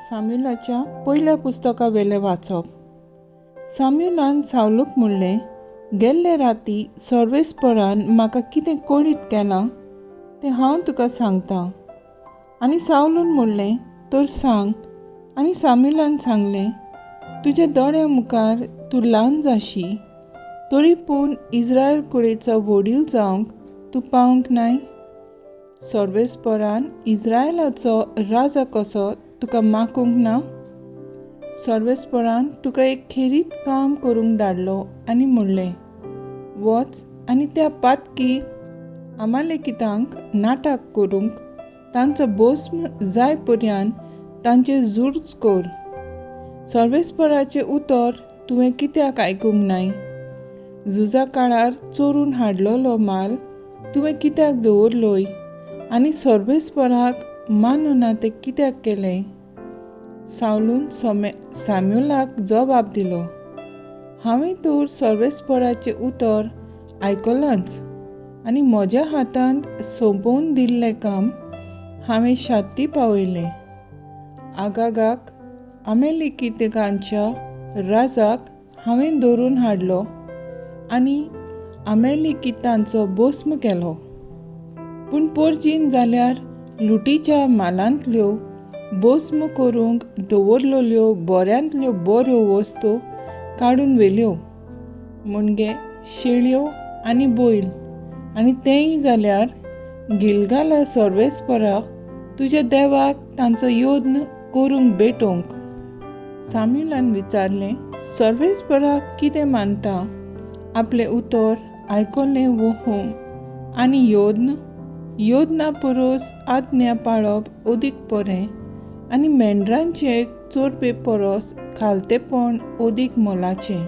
साम्युलाच्या पयल्या पुस्तका वेलें वाचप. साम्युलान सावलूक म्हणलें, गेल्ले राती सर्वेस्परान म्हाका कितें कळीत केलां तें हांव तुका सांगतां. आनी सावलून म्हणलें, तर सांग. आनी साम्युलान सांगलें, तुज्या दोळ्यां मुखार तूं ल्हान जाशी, तरी पूण इस्रायल कुळेचो व्हडील जावंक तूं पावंक नाय. सर्वेस्परान इस्रायलाचो राजा कसो तुका मागूंक ना? सर्वेस्परान तुका एक खेरीत काम करूंक धाडलो आनी म्हणलें, वच आनी त्या पातकी अमालेकितांक नाटक करूंक तांचो भस्म जाय पर्यान तांचेर झूज कर. सर्वेस्पराचें उतर तुवें कित्याक आयकूंक नाय? झुजा काळार चोरून हाडलेलो माल तुवें कित्याक दवरलोय आनी सर्वेस्पराक मानना तें कित्याक केलें? सावलून साम्युलाक जबाब दिलो, हांवें तर सर्वेस्पराचें उतर आयकलांच आनी म्हज्या हातांत सोंपोवन दिल्लें काम हांवें शाती पावयलें. आगागाक अमेलिकितकांच्या राजाक हांवें धरून हाडलो आनी अमेलिकितांचो भस्म केलो. पूण पोरजीन जाल्यार लुटीच्या मालांतल्यो भस्म करूंक दवरलेल्यो बऱ्यांतल्यो बऱ्यो वस्तू काडून व्हेल्यो, म्हणजे शेळयो आनी बैल, आनी तेंय जाल्यार गिलगाला सर्वेस्परा तुज्या देवाक तांचो यत्न करूंक भेटोवंक. साम्युलान विचारलें, सर्वेस्पराक कितें मानता? आपलें उतर आयकलें वो होम आनी यत्न यत्ना परस आज्ञा पाळप अदीक बरें आनी मेंढरांचे चोरपे परस खालतेपण अदीक मोलाचें.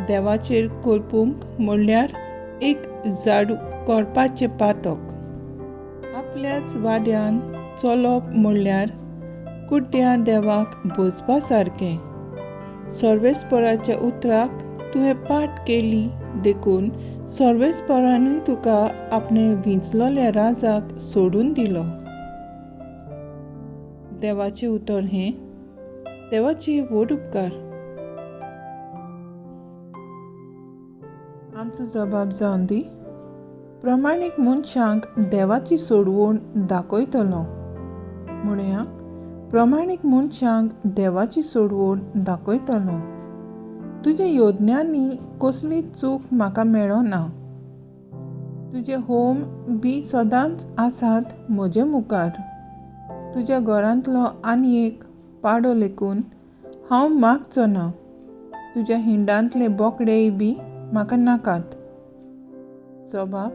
देवाचेर कोलपूंक म्हणल्यार एक झाडू करपाचें पातक. आपल्याच वाड्यान चलप म्हणल्यार कुड्ड्या देवाक भोजपा सारकें. सर्वेस्पराच्या उतराक तुवें पाट केली देखून सर्वेस्परानूय तुका आपणे विंचलोल्या राजाक सोडून दिलो. देवाचें उतर हें. देवाचे व्हड उपकार. आमचो जबाब जावन दी. प्रमाणीक मनशांक देवाची सोडवण दाखयतलो. म्हणया, प्रमाणीक मनशांक देवाची सोडवण दाखयतलो. तुज्या योजनांनी कसली चूक म्हाका मेळना. तुजे होम बी सदांच आसात म्हजे मुखार. तुज्या घरांतलो आनी एक पाडो लेखून हांव मागचो ना. तुज्या हिंडांतले बोकडेय बी म्हाका नाकात. जबाब,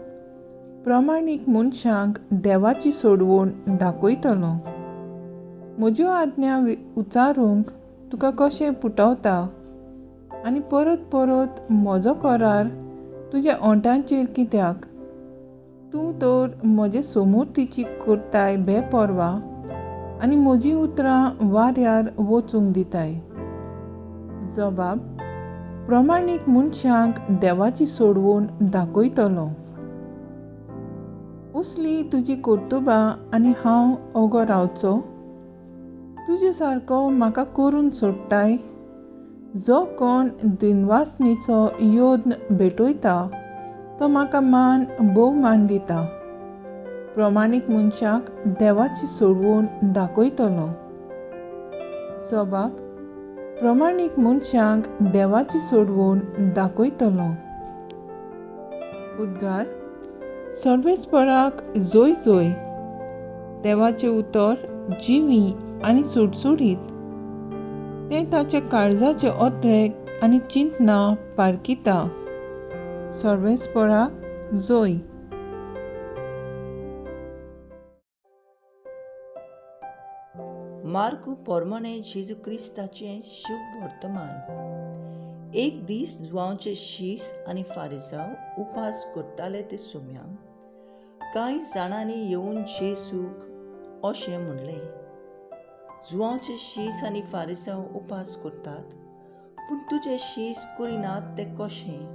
प्रमाणीक मनशांक देवाची सोडवण दाखयतलो. म्हज्यो आज्ञा उचारूंक तुका कशें पुटवता आनी परत परत म्हजो करार तुज्या ओंठांचेर कित्याक? तूं तर म्हजे सोमुर्तीची करताय बेपर्वा आनी म्हजीं उतरां वाऱ्यार वचूंक दिताय. जबाब, प्रमाणीक मनशांक देवाची सोडवण दाखयतलो. असली तुजी कर्तुबां आनी हांव ओगो रावचो? तुजे सारको म्हाका करून सोडटाय? जो कोण दिनवासनीचो यत्न भेटयता तो म्हाका मान भोवमान दिता. प्रमाणीक मनशाक देवाची सोडवण दाखयतलो. जबाब, प्रमाणीक मनशांक देवाची सोडवण दाखयतलो. उद्गार, सर्वेस्पराक जोय जोय. देवाचें उतर जिवी आनी सुटसुटीत. तें ताच्या काळजाचे ओतरेक आनी चिंतना पारखिता. सर्वेस्पराक जोय. मार्कू पोरमाणे जेजू क्रिस्ताचें शुभ वर्तमान. एक दीस जुवांवचे शीस आनी फारिसांव उपास करताले ते सुम्यांक कांय जाणांनी येवन जेजूक अशें म्हणलें, जुवांवचे शीस आनी फारिसांव उपास करतात, पूण तुजे शीस करिनात ते कशें?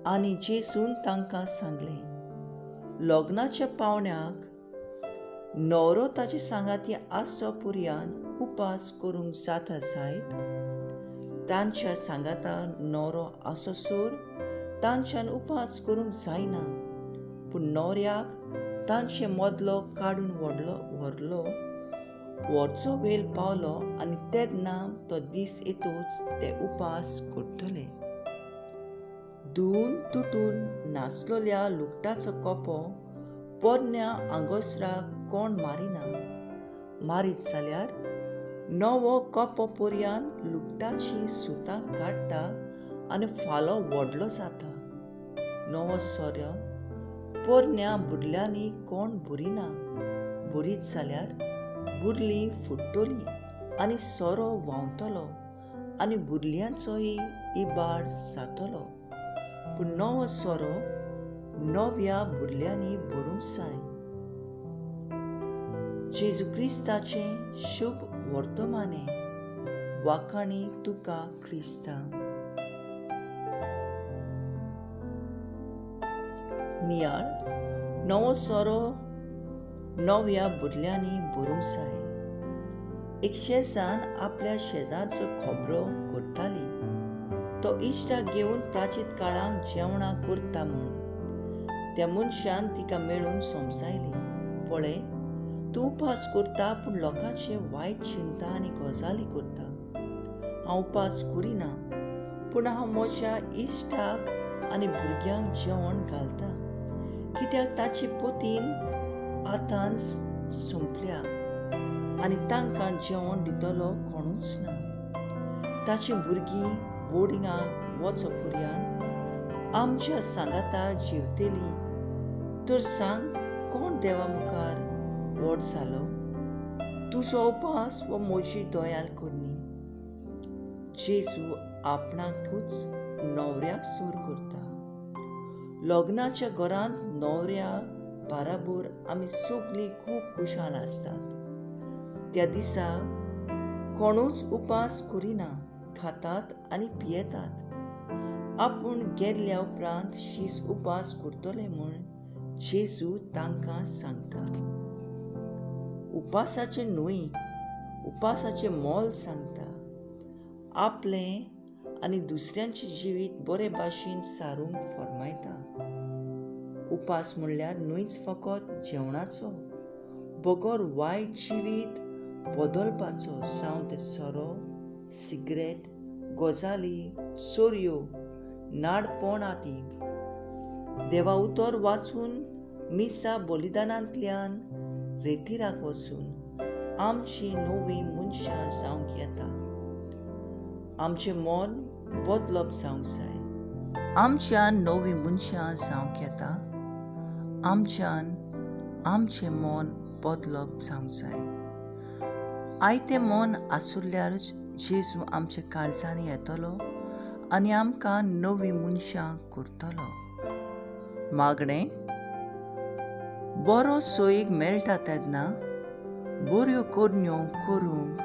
आनी जेजून तांकां सांगलें, लग्नाच्या पावण्याक न्हवरो ताचे सांगाती आसो पुरयान उपास करूंक जाता जायत? तांच्या सांगाता न्हवरो आसोसर तांच्यान उपास करूंक जायना, पूण न्हवऱ्याक तांचे मदलो काडून व्हरलो व्हरचो वेळ पावलो आनी तेन्ना तो दीस येतोच ते उपास करतले. धुवन तुटून नासलोल्या लुगटाचो कोपो पोरण्या आंगोसराक कोण मारिना, मारीत जाल्यार नवो कोपो पर्यान लुगटाचीं सुतां काडटा आनी फालो व्हडलो जाता. नवो सोरो पोरण्या बुरल्यांनी कोण भरिना, भरीत जाल्यार बुरलीं फुट्टली आनी सोरो व्हांवतलो आनी बुरल्यांचोय इबाड जातलो. पूण नवो सोरो नव्या बुरल्यांनी भरूंक जाय. जेजू क्रिस्ताचें शुभ वर्तमाने. वाखाणी तुका क्रिस्ता. नियाळ नवो सोरो नव्या बुरल्यांनी भरूंक जाय. एक शेजान आपल्या शेजारचो खबरो करताली. तो इश्टाक घेवन प्राचीन काळांक जेवणां करता म्हूण. त्या मनशान तिका मेळून समजायली, पळय तूं उपास करता पूण लोकांचे वायट चिंता आनी गजाली करता. हांव उपास करिना पूण हांव म्हज्या इश्टाक आनी भुरग्यांक जेवण घालता, कित्याक ताची पोतीन आतांच सोंपल्या आनी तांकां जेवण दितलो कोणूच ना. ताची भुरगीं बोर्डिंगाक वचो पर्यान आमच्या सांगाता जेवतली तर सांग कोण देवा मुखार व्हड जालो? तुजो उपास व म्हजी दयाल करणी. जेजू आपणाकूच न्हवऱ्याक सूर करता. लग्नाच्या घरांत न्हवऱ्या बाराबर आमी सगळीं खूब खुशाल आसतात. त्या दिसा कोणूच उपास करिना, खातात आनी पियेतात. आपूण गेल्ल्या उपरांत शीस उपास करतले म्हूण जेजू तांकां सांगता. उपासाचें न्हय, उपासाचें मोल सांगता. आपलें आनी दुसऱ्यांचें जिवीत बरे भाशेन सारूंक फर्मायता. उपास म्हणल्यार न्हयच फकत जेवणाचो, बगर वायट जिवीत बदलपाचो, जावं तें सोरो, सिगरेट, गजाली, चोरयो, नाडपण आदी. देवा उतर वाचून मिसा बलिदानांतल्यान रेतिराक वचून आमची नवी मनशां जावंक येता. आमचें मन बदलप जावंक जाय. आमच्यान नवी मनशां जावंक येता. आमच्यान आमचें मन बदलप जावंक जाय. आयतें मन आसुल्यारूच जेजू आमच्या काळजांनी येतलो आनी आमकां नवी मनशां करतलो. मागणें बरो सोयीक मेळटा तेन्ना बऱ्यो करण्यो करूंक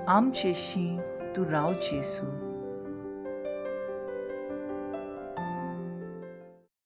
आमचेशी तूं राव जेजू.